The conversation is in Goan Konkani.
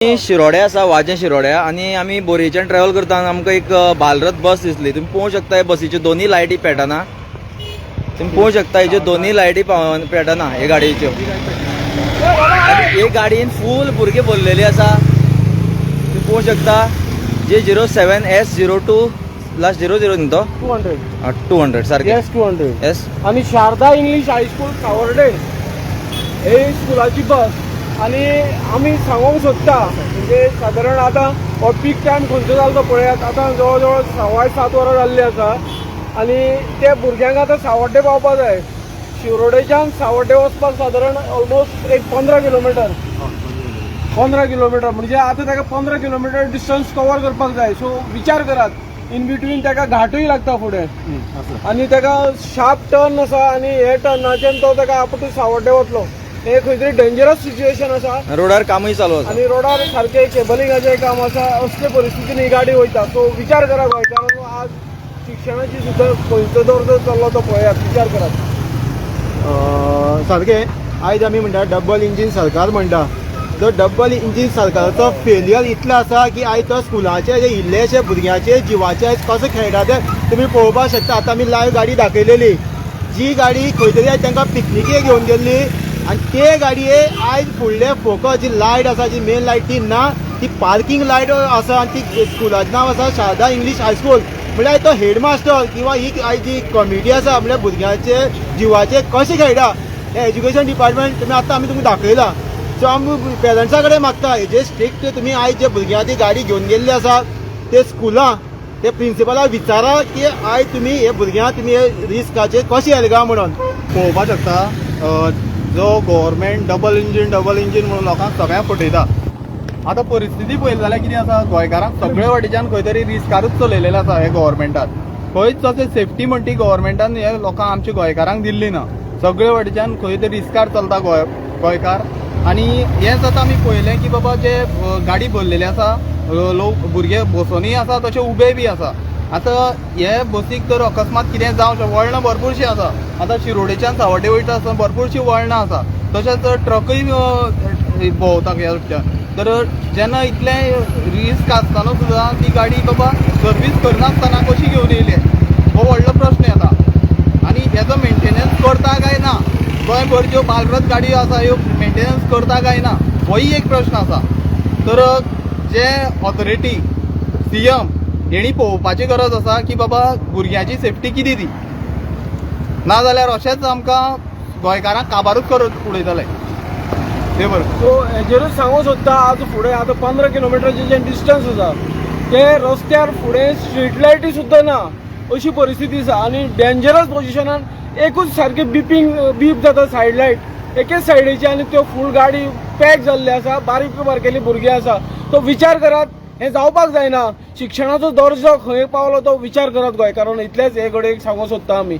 शिरोड्या आसा, वाजें शिरोड्या आनी आमी बोरयेच्यान ट्रॅव्हल करता आनी आमकां एक बालरथ बस दिसली. तुमी पळोवंक शकता, हे बसीच्यो दोनूय लायटी पेटना. तुमी पळोवंक शकता, हेज्यो दोनूय लायटी पेटना हे गाडयेच्यो. आनी हे गाडयेन फूल भुरगे भरलेली आसा. तुमी पळोवंक शकता, J 07 S 02, last 00 न्ही तो? 200. 200 सारकें. येस, 200. येस. आनी शारदा इंग्लीश हायस्कूल, सावर्डे हे स्कुलाची बस. आनी आमी सांगोंक सोदता, म्हणजे सादारण आतां हो पीक टायम खंयचो जालो तो पळयात. आतां जवळ जवळ 7:15 वरां जाल्लीं आसा आनी ते भुरग्यांक आतां सावर्डे पावपा जाय. शिरोडेच्यान सावर्डे वचपाक सादारण ऑलमोस्ट एक 15 किलोमिटर, 15 किलोमिटर. म्हणजे आतां ताका 15 किलोमिटर डिस्टन्स कवर करपाक जाय. सो विचार करात, इन बिटवीन ताका घाटूय लागता फुडें आनी ताका शार्प टर्न आसा आनी हे टर्नाचेर तो ताका आपूण सावर्डे वतलो. हे खंय तरी डेंजरस सिच्युएशन आसा. रोडार कामूय चालू आसा. आनी रोडार सारकें केबलिंगाचें काम आसा. असले परिस्थितीन ही गाडी वयता. सो विचार करा गोंयकारांनो, आज शिक्षणाची सुद्दां खंयचो दर्जो चल्लो तो पळयात, विचार करात. सारकें, आयज आमी म्हणटा डबल इंजीन सरकार म्हणटा, तो डबल इंजीन सरकाराचो फेलियर इतलो आसा की आयज तो स्कुलाचे जे इल्लेशे भुरग्यांचे जिवाचे आयज कसो खेळटा ते तुमी पळोवपाक शकता. आतां आमी लायव्ह गाडी दाखयलेली, जी गाडी खंय तरी आयज तांकां पिकनिकेक घेवन गेल्ली आनी ते गाडये आयज फुडले फोकस जी लायट आसा, जी मेन लायट, ती ना. ती पार्किंग लायट आसा आनी ती स्कुलाचें नांव आसा शारदा इंग्लीश हायस्कूल. म्हणल्यार तो हेडमास्टर किंवा ही आयज जी कमिटी आसा, म्हणल्यार भुरग्यांचे जिवाचे कशें खेळटा हे एज्युकेशन डिपार्टमेंट, तुमी आतां आमी तुमकां दाखयलां. सो आमी पेरंट्सा कडेन मागता, हेजे स्ट्रिक्ट तुमी आयज जे भुरग्यां ती गाडी घेवन गेल्ली आसा ते स्कुलां ते प्रिंसिपलाक विचारा की आयज तुमी हे भुरग्यांक तुमी हे रिस्काचे कशें येले म्हणून. पळोवपाक शकता, जो government double engine, double engine म्हणून लोकांक सगळ्यांक फटयता. आतां परिस्थिती पळयली जाल्यार कितें आसा, गोंयकारांक सगळे वाटेच्यान खंय तरी रिस्कारूच चलयलेलें आसा हे गव्हर्मेंटान. खंयच अशें सेफ्टी म्हणटी ती गव्हर्मेंटान हे लोकांक, आमच्या गोंयकारांक दिल्ली ना. सगळे वाटेच्यान खंय तरी रिस्कार चलता गोंयकार. आनी हेंच आतां आमी पळयलें की बाबा जे गाडी भरलेली आसा, लोक भुरगे बसोनूय आसा, तशे उबे बी आसा. आतां हे बसीक तर अकस्मात कितें जावं, वळणां भरपूरशीं आसा. आतां शिरोडेच्यान सावड्डे वयता आसतना भरपूरशीं वळणां आसा, तशेंच ट्रकूय भोंवता ह्या वटच्यान. तर जेन्ना इतलें रिस्क आसतना सुद्दां ती गाडी बाबा सर्वीस करनासतना कशी घेवन येयले, हो व्हडलो प्रश्न येता. आनी हेजो मेंटेनन्स करता काय ना, गोंयभर ज्यो बालरथ गाडयो आसा ह्यो मेंटेनन्स करता काय ना, होय एक प्रश्न आसा. तर जे ऑथॉरिटी, सीएम हेणी पळोवपाची गरज आसा की बाबा भुरग्यांची सेफ्टी कितें ती. ना जाल्यार अशेंच आमकां गोंयकारांक काबारूच करत उडयतले ते बरें. सो हेजेरूच सांगूंक सोदता, आज फुडें आतां 15 किलोमिटराचें जें डिस्टन्स आसा ते रस्त्यार फुडें स्ट्रीट लायटी सुद्दां ना अशी परिस्थिती आसा आनी डेंजरस पोजिशनान एकूच सारकें बिपींग बीप जाता सायड लायट एकेच सायडीची आनी त्यो फूल गाडी पॅक जाल्ली आसा, बारीक बारकेली भुरगीं आसा. तो विचार करात, हें जावपाक जायना. शिक्षणाचो दर्जो खंय पावलो तो विचार करात गोंयकारांनो. इतलेंच हे घडयेक सांगूंक सोदता आमी.